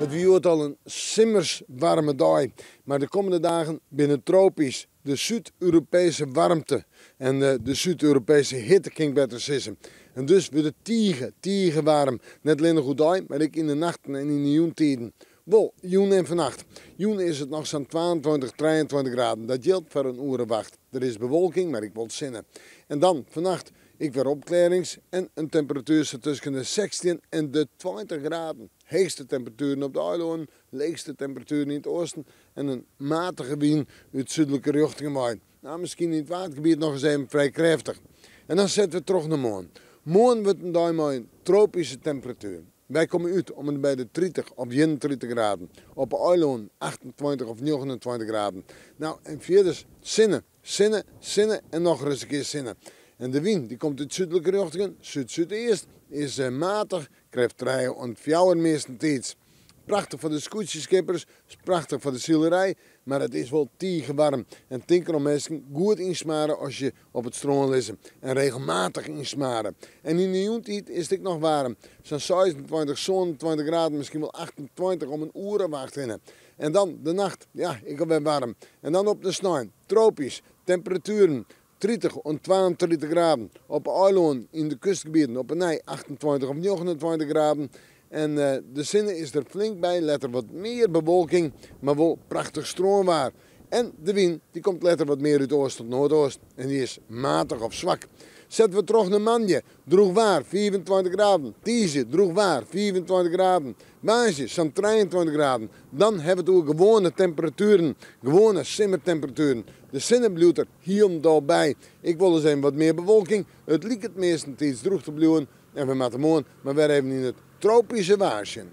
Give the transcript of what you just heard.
It wie hjoed al in simmers waarme dei, mar de kommende dagen binne tropysk. De Súd-Europeeske waarmte en de Súd-Europeeske hitte kin ik better sizze. En dus wurdt it tige, tige waarm. Net allinnich oerdei, mar ek yn de nachten en yn de jûntiden. Wol, jûn en fannacht. Jûn is it noch sa'n 22, 23 graden. Dat jildt foar in oere wacht. Der is bewolking, mar ek wol sinne. En dan fannacht ek wer opklearrings en in temperatuer sa tusken de 16 en de 20 graden. Heechste temperatueren op de eilannen, leechste temperatueren yn it oasten en in matige wyn út súdlike rjochtingen wei. No, miskien yn it Waadgebiet noch ris even frij krêftich. En dan sette we troch nei moarn. Moarn wurdt in dei mei in tropyske temperatuer. Wy komme út om en by de 30 of 31 graden. Op de eilannen 28 of 29 graden. No, en fierders sinne, sinne, sinne en noch ris in kear sinne. En de wyn dy komt út súdlike rjochtingen, súd-súdeast, is matich, krêft 3 oant 4 meastentiids. Prachtich foar de skûtsjeskippers, is prachtich foar de silerij, mar it is wol tige waarm. En tink derom minsken, goed ynsmarre as je op it strân lizze. En regelmatich ynsmarre. En yn de jûntiid is it ek noch waarm. Sa'n 26, 27 graden, miskien wol 28 om in oere of acht hinne. En dan de nacht, ja, ek alwer waarm. En dan op de snein, tropysk, temperatueren 30 oant 32 graden. Op de eilannen yn de kustgebieten op 'e nij 28 of 29 graden. En de sinne is der flink by, letter wat mear bewolking, mar wol prachtich strânwaar. En de wyn dy komt letter wat mear út oast tot noardoost en dy is matich of swak. Sette we troch nei moandei, drûch waar, 25 graden. Tiisdei, drûch waar, 25 graden. Woansdei, sa'n 23 graden. Dan hawwe we it oer gewoane temperatueren, gewoane simmertemperatueren. De sinne bliuwt der hielendal by. Ek wolris even wat mear bewolking. It liket meastentiids drûch te bliuwen en we moatte moarn mar wer even yn it tropyske waar sjen.